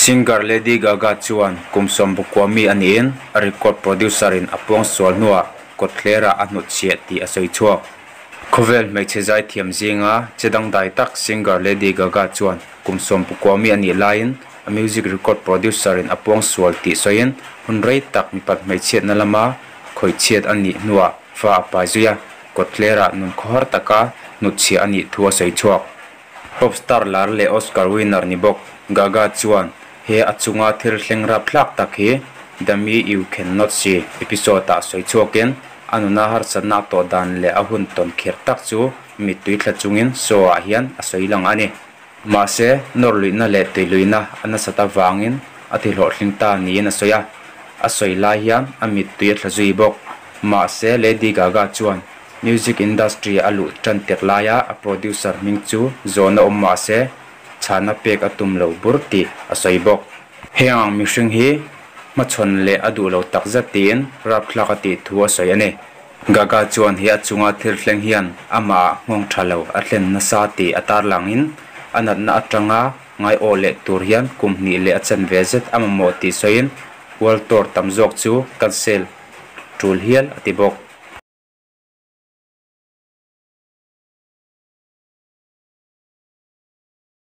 Singer Lady Gaga chuan kum 19 mi a niin a record producer in a pawngsual hnuah kawtthlerah a hnutchhiah tih a sawi chhuak. Khawvel hmeichhe zaithiam zinga che dangdai tak singer Lady Gaga chuan kum 19 mi a nih laiin a music record producer in a pawngsual tih sawiin hun rei tak mipat hmeichhiatna lama khawihchhiat a nih hnuah fa a pai zui a, kawtthlerah nun khawhar taka hnutchhiah a nih thu a sawi chhuak. Pop star lar leh Oscar winner ni bawk Gaga chuan he a chunga thil thleng rapthlak tak hi The Me You Can Not See episode-ah sawi chhuakin a nuna harsatna a tawh dan leh a hun tawn kherh tak chu mittui thla chungin show-ah hian a sawi lang a ni. Mahse, nawr luihna leh tui luihna a nasat avangin a ti hlawhtling ta niin a sawi a, a sawi lai hian a mittui a thla zui bawk. Mahse, Lady Gaga chuan music industry a luh tan tirh laia a producer hming chu zawhna awm mah se, chhana pek a tum lo bur tih a sawi bawk. Heng ang mihring hi hmachhawn leh a duh lo takzet tiin rapthlak a tih thu a sawi a ni. Gaga chuan he a chunga thil thleng hian amah nghawng tha lo a thlen nasa tih a tarlangin a natna atanga ngaiawh leh tur hian kum hnih leh a chanve zet a mamawh tih sawiin World Tour tam zawk chu cancel tul hial a ti bawk.